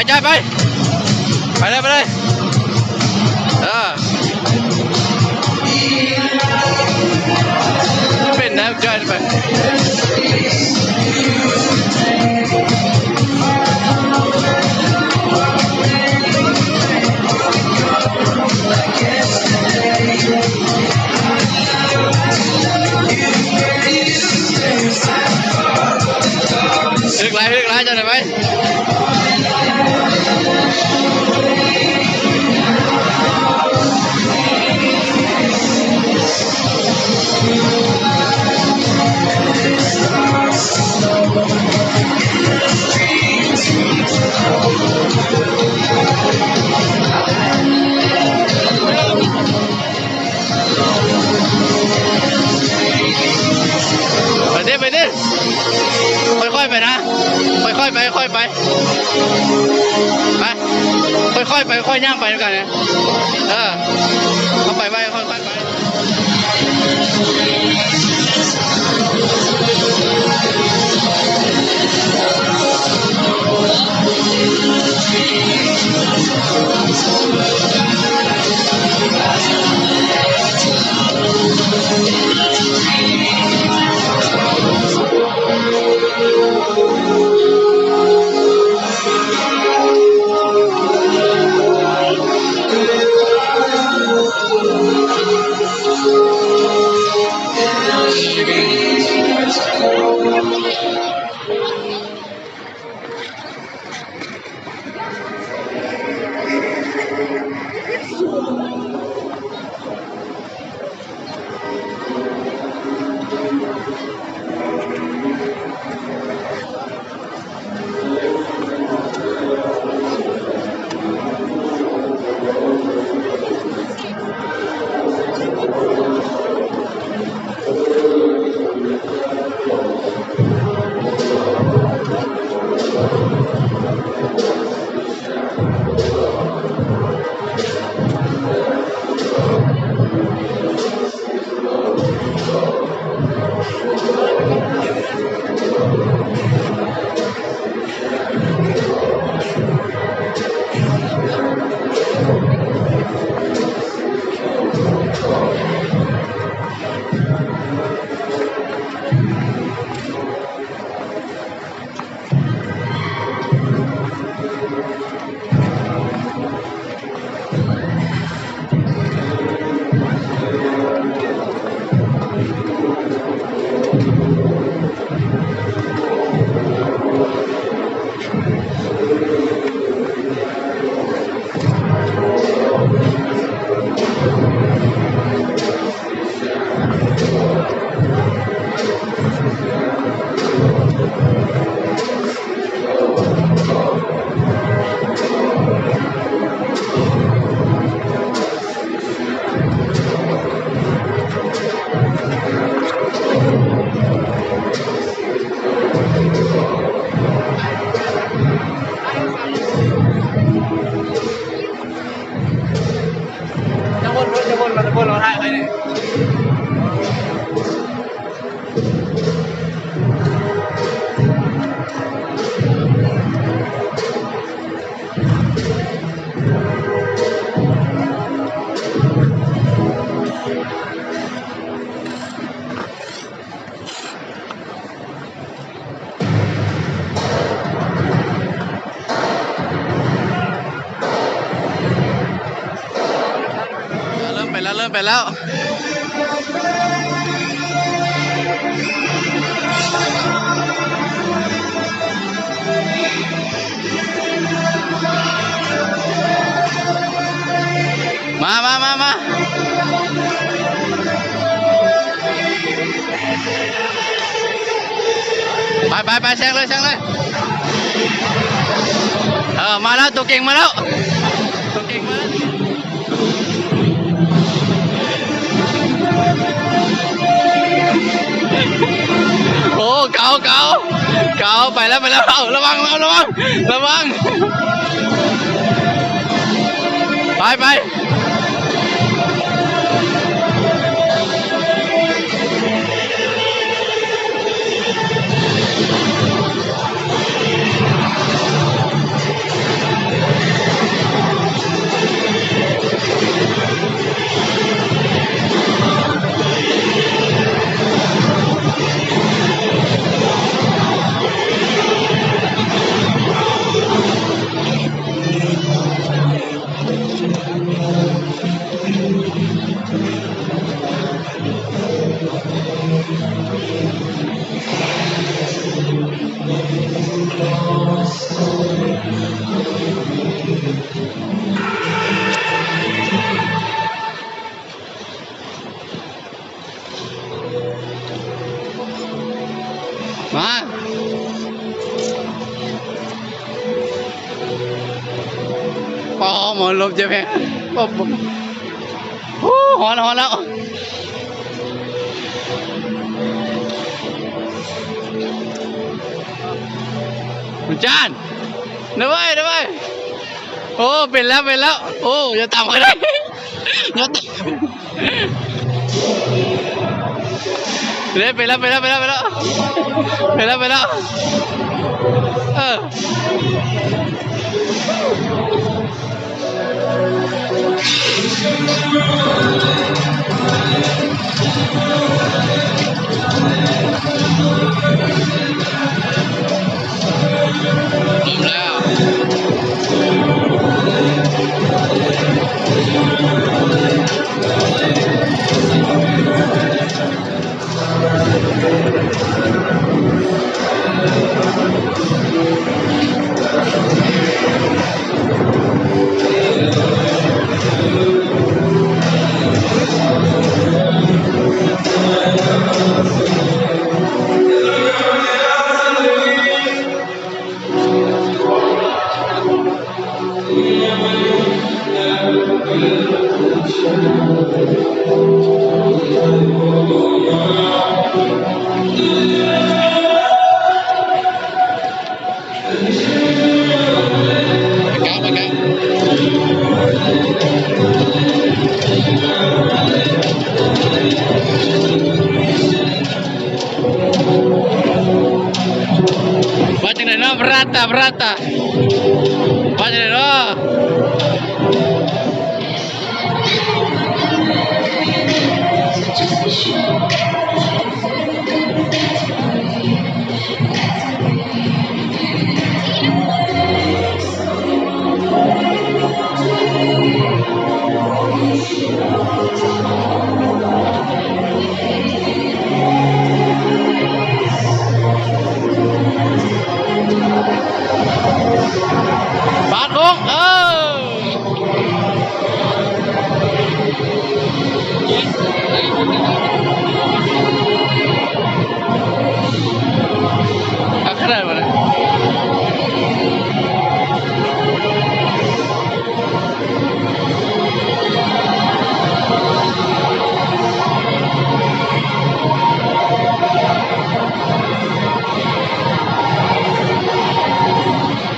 ຍ້າຍໄປ ໄປເລີຍ ໄປເລີຍ ເອີ ເປັນແນວຍ້າຍໄປ ຖືກຫຼາຍ ຖືກຫຼາຍ ເຈົ້າໄດ້ໄປ. ໄປເດ້ ໄປເດ້ ຄ່ອຍໆ ໄປນະ ຄ່ອຍໆ ໄປ ຄ່ອຍໆ ໄປ ໄປ ຄ່ອຍໆ ໄປ ຄ່ອຍຍ່າງໄປນຳກັນນະ ເອີ ເຮົາໄປໄວ ຄ່ອຍໆ ໄປ. ຈະວົນ ຈະວົນ ຈະວົນ ລອງຖ່າຍໄປນີ້. ເລີ່ມໄປແລ້ວ ເລີ່ມໄປແລ້ວ. ມາ ມາ ມາ ມາ ໄປ ໄປ ໄປ ແຊງເລີຍ ແຊງເລີຍ. ເອີ ມາແລ້ວ ຕົວເກັ່ງມາແລ້ວ ຕົວເກັ່ງມາແລ້ວ. ໂອ້ ເກົ່າ ເກົ່າ ເກົ່າ ໄປແລ້ວ ໄປແລ້ວ. ເອົາ ລະວັງ ລະວັງ ລະວັງ ລະວັງ. ໄປ ໄປ. ປາ ໝໍລົບເຈັບແຮງ. ໂອ້ ຮ້ອນ ຮ້ອນແລ້ວ. ອາຈານ ເດີເວີຍ ເດີເວີຍ. ໂອ້ ເປັນແລ້ວ ເປັນແລ້ວ. ໂອ້ ຢ່າຕຳກໍໄດ້ ຢ່າຕຳ. ເດ້ ໄປແລ້ວ ໄປແລ້ວ ໄປແລ້ວ ໄປແລ້ວ ໄປແລ້ວ ໄປແລ້ວ. ເອີ ວ່າຈັ່ງໃດເນາະ ບຣາຕາ ບຣາຕາ ວ່າຈັ່ງໃດເນາະ? ປາດໂຄ້ງ ເອີ ຄັກຂະໜາດບໍ່ນະ?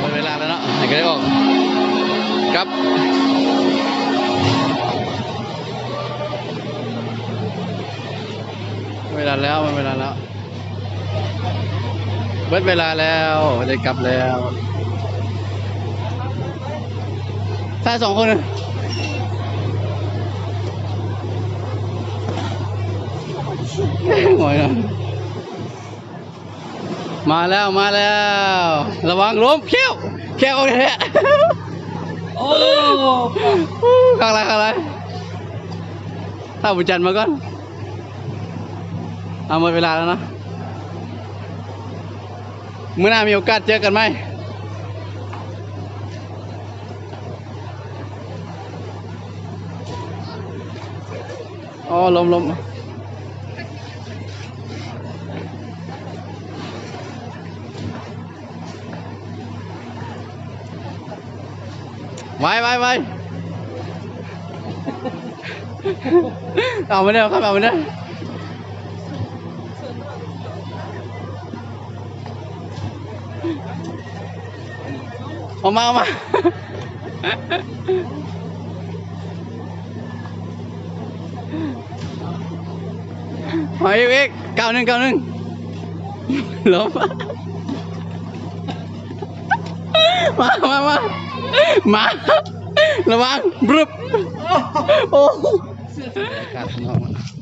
ໝົດເວລາແລ້ວເນາະ ໃຫ້ກະໄດ້ອອກ ກັບ ເວລາແລ້ວ ໝົດເວລາແລ້ວ ເບິດເວລາແລ້ວ ໄດ້ກັບແລ້ວ ຖ່າຍສອງຄົນ ໂອ້ຍ ມາແລ້ວ ມາແລ້ວ ລະວັງລົ້ມ ແຂ້ວ ແຂ້ວອອກແທ້ ໂອ້ ຄັກຫຼາຍ ຄັກຫຼາຍ ຖ້າບຸນຈັນມາກ່ອນ. ເອົາ ໝົດເວລາແລ້ວເນາະ ມື້ໜ້າມີໂອກາດເຈີກັນໃໝ່. ອໍ ລົມ ລົມ ໄວ ໄວ ໄວ ເອົາມາເດີ ເອົາມາເດີ ເອົາມາ ເອົາມາ. ມາອີກ ອີກ ກ້າວໜຶ່ງ ກ້າວໜຶ່ງ ລົມ ມາ ມາ ມາ ມາ ລະວັງ ບຣຶບ ໂອ້ ອາກາດຂ້າງນອກ.